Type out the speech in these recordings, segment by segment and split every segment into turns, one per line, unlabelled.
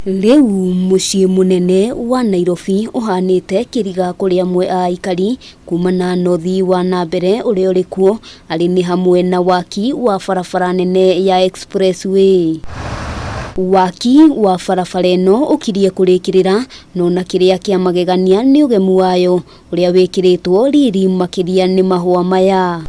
Rĩu mũciĩ mũnene wa Nairobi ũhanĩte kĩriga kũrĩ amwe a aikari kumana na ũthii wa na mbere ũrĩa ũrĩ kuo arĩ nĩ hamwe na waki wa barabara nene ya expressway. Waki wa barabara ĩno ũkirie kũrĩkĩrĩra no na kĩrĩa kĩa magegania nĩ ũgemu wayo ũrĩa wĩkĩrĩtwo riri makĩria nĩ mahũa maya.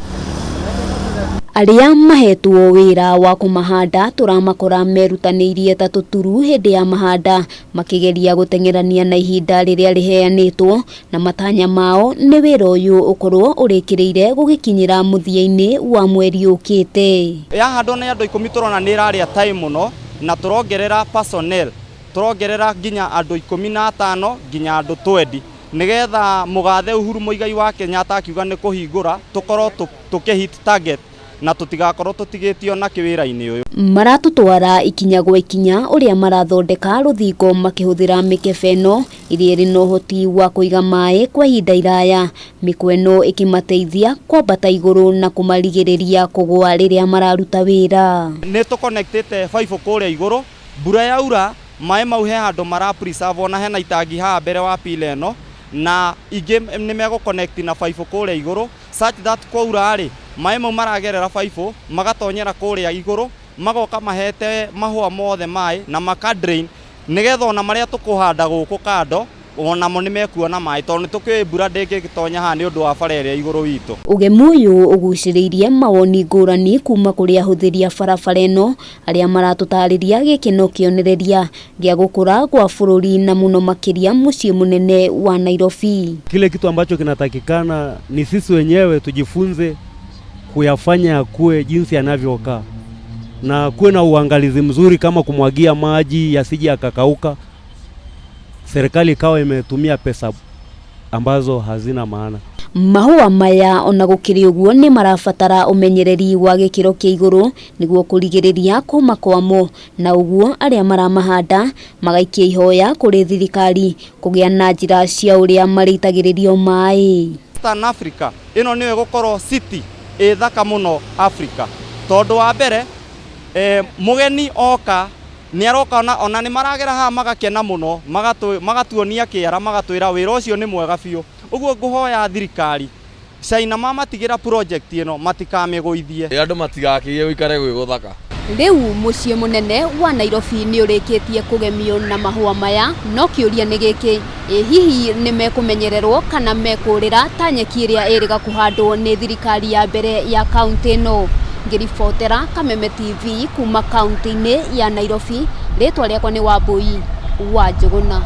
Arĩa mahetwo wĩra wa kũmahanda tũramakora merutanĩirie ta tũturu hĩndĩ ya mahanda makĩgeria gũteng'erania na ihinda rĩrĩa rĩheanĩtwo na matanya mao nĩ wĩra ũyũ ũkorwo ũrĩkĩrĩire gũgĩkinyĩra mũthia-inĩ wa mweri ũkĩte.
Yahandwo nĩ andũ 10 tũrona nĩ ĩrarĩa time mũno na tũrongerera personnel, tũrongerera nginya andũ 15 nginya andũ 20 nĩgetha mũgathe Uhuru Muigai wa Kenyatta akiuga nĩ kũhingũra tũkorwo tũkĩ hit target na tũtigakorwo tũtigĩtio na kĩwĩra-inĩ ũyũ.
Maratũtwara ikinya gwa ikinya ũrĩa marathondeka rũthingo makĩhũthĩra mĩkebe ĩno ĩrĩa ĩrĩ na ũhoti wa kũiga maĩ kwa ihinda iraya, mĩkwa ĩno ĩkĩmateithia kwambata igũrũ na kũmarigĩrĩria kũgũa rĩrĩa mararuta wĩra.
Nĩ tũconnectĩte baibũ kũrĩa igũrũ, mbura yaura maĩ mau he handũ mara preserve na hena itangi haha mbere wa pila ĩno na ingĩ nĩ megũ connect na baibũ kũrĩa igũrũ such that kwaura rĩ maĩ mau maragerera baibũ magatonyera kũrĩa igũrũ magoka mahete mahũa mothe maĩ na maka drain nĩgetha ona marĩa tũkũhanda gũkũ kando onamo nĩ mekuona maĩ tondũ nĩ tũkĩũĩ mbura ndĩngĩtonya haha nĩ ũndũ wa bara ĩrĩa igũrũ witũ.
Ũgemu ũyũ ũgucĩrĩirie mawoni ngũrani kuma kũrĩ ahũthĩri a barabara ĩno arĩa maratũtarĩria gĩkĩ no kĩonereria gĩa gũkũra kwa bũrũri na mũno makĩria mũciĩ mũnene wa Nairobi.
Kile kitu ambacho kinatakikana ni sisi wenyewe tujifunze kuyafanya yakue jinsi yanavyokaa na kuwe na uangalizi mzuri, kama kumwagia maji yasije yakakauka. Serikali ikawa imetumia pesa ambazo hazina maana.
Mahũa maya ona gũkĩrĩ ũguo nĩ marabatara ũmenyereri wa gĩkĩro kĩa igũrũ nĩguo kũrigĩrĩria kũma kwamo, na ũguo arĩa maramahanda magaikia ihoya kũrĩ thirikari kũgĩa na njĩra cia ũrĩa marĩitagĩrĩrio maĩ.
Eastern Africa ĩno nĩyo ĩgũkorwo city ĩ thaka mũno Africa tondũ wa mbere mũgeni oka nĩ aroka ona nĩ maragera haha magakena mũno, magatuonia kĩara, magatwĩra wĩra ũcio nĩ mwega biũ. Ũguo ngũhoya thirikari China mamatigĩra project ĩno matikamĩgũithie.
Andũ matigakĩgie gũikare gwĩ gũthaka.
Rĩu mũciĩ mũnene wa Nairobi nĩ ũrĩkĩtie kũgemio na mahũa maya, no kĩũria nĩ gĩkĩ, ĩ hihi nĩ mekũmenyererwo kana mekũrĩra ta nyeki ĩrĩa ĩrĩga kũhandwo nĩ thirikari ya mbere ya kaũntĩ ĩno? Ngĩribotera Kameme TV kuma kaũntĩ-inĩ ya Nairobi, rĩtwa rĩakwa nĩ Wambui wa Njũgũna.